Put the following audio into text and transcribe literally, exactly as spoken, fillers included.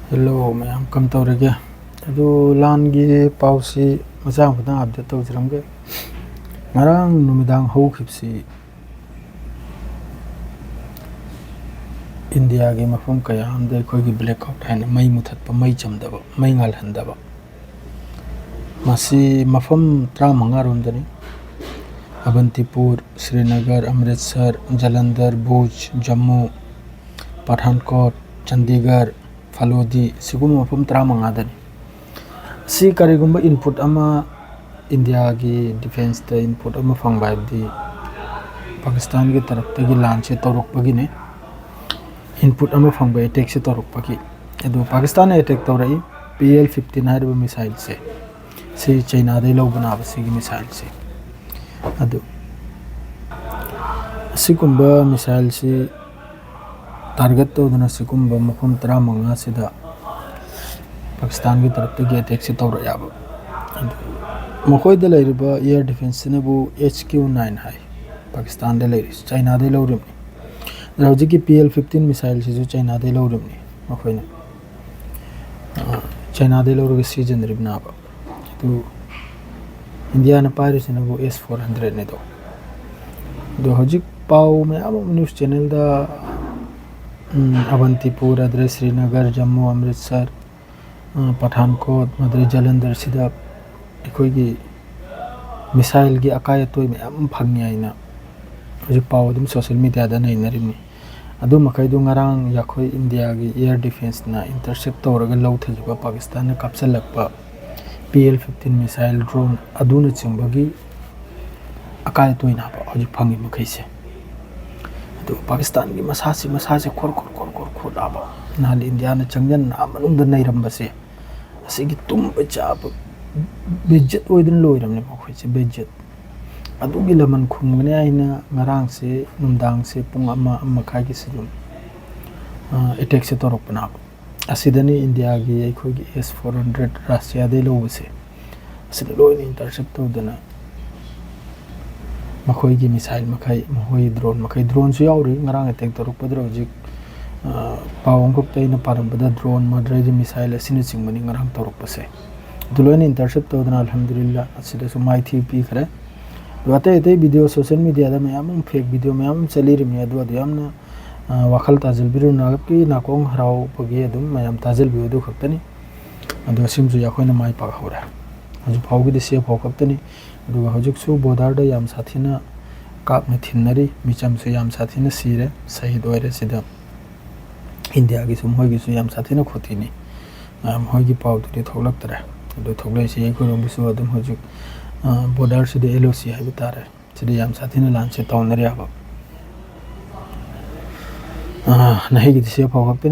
Hello ꯃꯌꯥꯝ, ꯀꯝ ꯇꯧꯔꯤꯒꯦ? ꯑꯗꯨ ꯂꯥꯟꯒꯤ ꯄꯥꯎꯁꯤ ꯃꯆꯥ ꯑꯃꯈꯛꯇꯪ ꯑꯞꯗꯦꯠ ꯇꯧꯖꯔꯝꯒꯦ꯫ ꯉꯔꯥꯡ ꯅꯨꯃꯤꯗꯥꯡ ꯍꯧꯈꯤꯕꯁꯤ ꯏꯟꯗꯤꯌꯥꯒꯤ ꯃꯐꯝ ꯀꯌꯥ ꯑꯃꯗ ꯑꯩꯈꯣꯏꯒꯤ ꯕ꯭ꯂꯦꯛ ꯑꯥꯎꯠ ꯍꯥꯏꯅ ꯃꯩ ꯃꯨꯊꯠꯄ, ꯃꯩ ꯆꯝꯗꯕ, ꯃꯩ ꯉꯥꯜꯍꯟꯗꯕ, ꯃꯁꯤ ꯃꯐꯝ ꯇꯔꯥꯃꯉꯥ ꯔꯣꯝꯗꯅꯤ꯫ ꯑꯕꯟꯇꯤꯄꯨꯔ, ꯁ꯭ꯔꯤꯅꯒꯔ, ꯑꯃ꯭ꯔꯤꯠꯁꯔ, ꯖꯂꯟꯙꯔ, ꯚꯨꯖ, ꯖꯝꯃꯨ, ꯄꯊꯥꯟꯀꯣꯠ, ꯆꯟꯗꯤꯒꯔ, ꯐꯂꯣꯗꯤ, ꯁꯤꯒꯨꯝꯕ ꯃꯐꯝ ꯇꯔꯥꯃꯉꯥꯗꯅꯤ꯫ ꯁꯤ ꯀꯔꯤꯒꯨꯝꯕ ꯏꯟꯄꯨꯠ ꯑꯃ, ꯏꯟꯗꯤꯌꯥꯒꯤ ꯗꯤꯐꯦꯟꯁꯇ ꯏꯟꯄꯨꯠ ꯑꯃ ꯐꯪꯕ ꯍꯥꯏꯕꯗꯤ ꯄꯥꯀꯤꯁꯇꯥꯟꯒꯤ ꯇꯔꯞꯇꯒꯤ ꯂꯥꯟꯁꯦ ꯇꯧꯔꯛꯄꯒꯤꯅꯤ꯫ ꯏꯟꯄꯨꯠ ꯑꯃ ꯐꯪꯕ, ꯑꯦꯇꯦꯛꯁꯦ ꯇꯧꯔꯛꯄꯒꯤ꯫ ꯑꯗꯨ ꯄꯥꯀꯤꯁꯇꯥꯟꯅ ꯑꯦꯇꯦꯛ ꯇꯧꯔꯛꯏ꯫ ꯄꯤ ꯑꯦꯜ ꯐꯤꯐꯇꯤꯟ ꯍꯥꯏꯔꯤꯕ ꯃꯤꯁꯥꯏꯜꯁꯦ, ꯁꯤ ꯆꯩꯅꯥꯗꯩ ꯂꯧꯕꯅꯦꯕ ꯁꯤꯒꯤ ꯃꯤꯁꯥꯏꯜꯁꯦ꯫ ꯑꯗꯨ ꯑꯁꯤꯒꯨꯝꯕ ꯃꯤꯁꯥꯏꯜꯁꯤ ꯇꯥꯔꯒꯦꯠ ꯇꯧꯗꯨꯅ ꯁꯤꯒꯨꯝꯕ ꯃꯐꯝ ꯇꯔꯥꯃꯉꯥꯁꯤꯗ ꯄꯥꯀꯤꯁꯇꯥꯟꯒꯤ ꯇꯔꯞꯇꯒꯤ ꯑꯦꯇꯦꯛꯁꯦ ꯇꯧꯔꯛꯑꯦꯕ꯫ ꯑꯗꯨ ꯃꯈꯣꯏꯗ ꯂꯩꯔꯤꯕ ꯏꯌꯔ ꯗꯤꯐꯦꯟꯁꯁꯤꯅꯕꯨ ꯑꯩꯆ ꯀ꯭ꯌꯨ ꯅꯥꯏꯟ ꯍꯥꯏ꯫ ꯄꯥꯀꯤꯁꯇꯥꯟꯗ ꯂꯩꯔꯤꯁꯤ ꯆꯩꯅꯥꯗꯩ ꯂꯧꯔꯤꯕꯅꯤ꯫ ꯑꯗ ꯍꯧꯖꯤꯛꯀꯤ ꯄꯤ ꯑꯦꯜ ꯐꯤꯐꯇꯤꯟ ꯃꯤꯁꯥꯏꯜꯁꯤꯁꯨ ꯆꯩꯅꯥꯗꯩ ꯂꯧꯔꯤꯕꯅꯤ ꯃꯈꯣꯏꯅ꯫ ꯑ, ꯆꯩꯅꯥꯗꯩ ꯂꯧꯔꯒ ꯁꯤꯖꯤꯟꯅꯔꯤꯕꯅꯦꯕ꯫ ꯑꯗꯨ ꯏꯟꯗꯤꯌꯥꯅ ꯄꯥꯏꯔꯤꯁꯤꯅꯕꯨ ꯑꯦꯁ ꯐꯣꯔ ꯍꯟꯗ꯭ꯔꯦꯠꯅꯤꯗꯣ꯫ ꯑꯗꯣ ꯍꯧꯖꯤꯛ ꯄꯥꯎ ꯃꯌꯥꯝ ꯑꯃ ꯅ꯭ꯌꯨꯁ ꯆꯦꯅꯦꯜꯗ, ꯎꯝ, ꯑꯕꯟꯇꯤꯄꯨꯔ, ꯑꯗꯨꯗꯩ ꯁ꯭ꯔꯤꯅꯒꯔ, ꯖꯝꯃꯨ, ꯑꯃ꯭ꯔꯤꯠꯁꯔ, ꯑ, ꯄꯊꯥꯟꯀꯣꯠ, ꯃꯗꯨꯗꯩ ꯖꯂꯟꯙꯔꯁꯤꯗ ꯑꯩꯈꯣꯏꯒꯤ ꯃꯤꯁꯥꯏꯜꯒꯤ ꯑꯀꯥꯏ ꯑꯇꯣꯏ ꯃꯌꯥꯝ ꯑꯃ ꯐꯪꯉꯦ ꯍꯥꯏꯅ ꯍꯧꯖꯤꯛ ꯄꯥꯎ ꯑꯗꯨꯝ ꯁꯣꯁꯦꯜ ꯃꯦꯗꯤꯌꯥꯗ ꯅꯩꯅꯔꯤꯕꯅꯤ꯫ ꯑꯗꯨ ꯃꯈꯩꯗꯨ ꯉꯔꯥꯡ ꯑꯩꯈꯣꯏ ꯏꯟꯗꯤꯌꯥꯒꯤ ꯏꯌꯔ ꯗꯤꯐꯦꯟꯁꯅ ꯏꯟꯇꯔꯁꯦꯞ ꯇꯧꯔꯒ ꯂꯧꯊꯈꯤꯕ, ꯄꯥꯀꯤꯁꯇꯥꯟꯅ ꯀꯥꯞꯁꯤꯜꯂꯛꯄ P L fifteen missile drone ꯑꯗꯨꯅꯆꯤꯡꯕꯒꯤ ꯑꯀꯥꯏ ꯑꯇꯣꯏꯅꯦꯕ ꯍꯧꯖꯤꯛ ꯐꯪꯉꯤ ꯃꯈꯩꯁꯦ꯫ ꯑꯗꯨ ꯄꯥꯀꯤꯁꯇꯥꯟꯒꯤ ꯃꯁꯥꯁꯤ, ꯃꯁꯥꯁꯦ ꯈꯣꯔ ꯈꯣꯔ ꯈꯣꯔ ꯈꯣꯔ ꯈꯣꯠꯂꯛꯑꯕ, ꯅꯍꯥꯟ ꯏꯟꯗꯤꯌꯥꯅ ꯆꯪꯁꯤꯟꯅ ꯃꯅꯨꯡꯗ ꯅꯩꯔꯝꯕꯁꯦ, ꯑꯁꯤꯒꯤ ꯇꯨꯝꯕ ꯆꯥꯕ ꯕꯦꯖꯦꯠ ꯑꯣꯏꯗꯅ ꯂꯣꯏꯔꯕꯅꯦ ꯃꯈꯣꯏꯁꯦ, ꯕꯦꯖꯦꯠ꯫ ꯑꯗꯨꯒꯤ ꯂꯃꯟ ꯈꯨꯝꯒꯅꯤ ꯍꯥꯏꯅ ꯉꯔꯥꯡꯁꯦ ꯅꯨꯡꯗꯥꯡꯁꯦ ꯄꯨꯡ ꯑꯃ, ꯑꯃ ꯃꯈꯥꯏꯒꯤꯁꯦ ꯑꯗꯨꯝ, ꯑ, ꯑꯦꯇꯦꯛꯁꯦ ꯇꯧꯔꯛꯄꯅꯦꯕ꯫ ꯑꯁꯤꯗꯅꯤ ꯏꯟꯗꯤꯌꯥꯒꯤ ꯑꯩꯈꯣꯏꯒꯤ ꯑꯦꯁ ꯐꯣꯔ ꯍꯟꯗ꯭ꯔꯦꯠ ꯔꯁꯤꯌꯥꯗꯩ ꯂꯧꯕꯁꯦ, ꯑꯁꯤꯗ ꯂꯣꯏꯅ ꯏꯟꯇꯔꯁꯦꯞ ꯇꯧꯗꯅ ꯃꯈꯣꯏꯒꯤ ꯃꯤꯁꯥꯏꯜ ꯃꯈꯩ, ꯃꯈꯣꯏꯒꯤ ꯗ꯭ꯔꯣꯟ ꯃꯈꯩ, ꯗ꯭ꯔꯣꯟꯁꯨ ꯌꯥꯎꯔꯤ꯫ ꯉꯔꯥꯡ ꯑꯦꯇꯦꯛ ꯇꯧꯔꯛꯄꯗꯨꯗ ꯍꯧꯖꯤꯛ ꯑ, ꯄꯥꯎ ꯑꯃꯈꯛꯇ ꯑꯩꯅ ꯄꯥꯔꯝꯕꯗ drone, murder, missile ꯑꯁꯤꯅꯆꯤꯡꯕꯅꯤ ꯉꯔꯥꯡ ꯇꯧꯔꯛꯄꯁꯦ꯫ ꯑꯗꯨ ꯂꯣꯏꯅ intercept ꯇꯧꯗꯅ, ꯑꯜꯍꯝꯗꯨꯂꯤꯜꯂꯥ, ꯑꯁꯤꯗꯁꯨ ꯃꯥꯏꯊꯤꯕ ꯄꯤꯈ꯭ꯔꯦ꯫ ꯑꯗꯨ ꯑꯇꯩ ꯑꯇꯩ video, social mediaꯗ ꯃꯌꯥꯝ ꯑꯃ fake video ꯃꯌꯥꯝ ꯑꯃ ꯆꯠꯂꯤꯔꯤꯕꯅꯤ, ꯑꯗꯨ ꯑꯗꯨ ꯌꯥꯝꯅ, ꯑ, ꯋꯥꯈꯜ ꯇꯥꯖꯤꯜꯕꯤꯔꯨ, ꯅꯥꯔꯞꯀꯤ ꯅꯥꯀꯣꯡ ꯍꯔꯥꯎꯕꯒꯤ ꯑꯗꯨꯝ ꯃꯌꯥꯝ ꯇꯥꯖꯤꯜꯕꯤꯌꯨ, ꯑꯗꯨ ꯈꯛꯇꯅꯤ꯫ ꯑꯗꯣ ꯁꯤꯃꯁꯨ ꯑꯩꯈꯣꯏꯅ ꯃꯥꯏ ꯄꯥꯛꯍꯧꯔꯦ꯫ ꯍꯧꯖꯤꯛ ꯐꯥꯎꯒꯤꯗꯤ ꯁꯤ ꯐꯥꯎ ꯈꯛꯇꯅꯤ꯫ ꯑꯗꯨꯒ ꯍꯧꯖꯤꯛꯁꯨ borderꯗ ꯌꯥꯝ ꯁꯥꯊꯤꯅ ꯀꯥꯞꯅ ꯊꯤꯟꯅꯔꯤ, ꯃꯤꯆꯝꯁꯨ ꯌꯥꯝ ꯁꯥꯊꯤꯅ ꯁꯤꯔꯦ, ꯁꯍꯤꯗ ꯑꯣꯏꯔꯦ꯫ ꯁꯤꯗ ꯏꯟꯗꯤꯌꯥꯒꯤꯁꯨ ꯃꯈꯣꯏꯒꯤꯁꯨ ꯌꯥꯝ ꯁꯥꯊꯤꯅ ꯈꯣꯇꯤꯅꯤ꯫ ꯑ, ꯃꯈꯣꯏꯒꯤ ꯄꯥꯎꯗꯨꯗꯤ ꯊꯣꯛꯂꯛꯇ꯭ꯔꯦ꯫ ꯑꯗꯨ ꯊꯣꯛꯂꯛꯏꯁꯦ ꯑꯩꯈꯣꯏꯔꯣꯝꯒꯤꯁꯨ ꯑꯗꯨꯝ ꯍꯧꯖꯤꯛ, ꯑ, borderꯁꯤꯗ LOC ꯍꯥꯏꯕ ꯇꯥꯔꯦ, ꯁꯤꯗ ꯌꯥꯝ ꯁꯥꯊꯤꯅ ꯂꯥꯟꯁꯦ ꯇꯧꯅꯔꯤ ꯍꯥꯏꯕ꯫ ꯑ, ꯅꯍꯩꯒꯤꯗꯤ ꯁꯤ ꯐꯥꯎ ꯈꯛꯇꯅꯤ꯫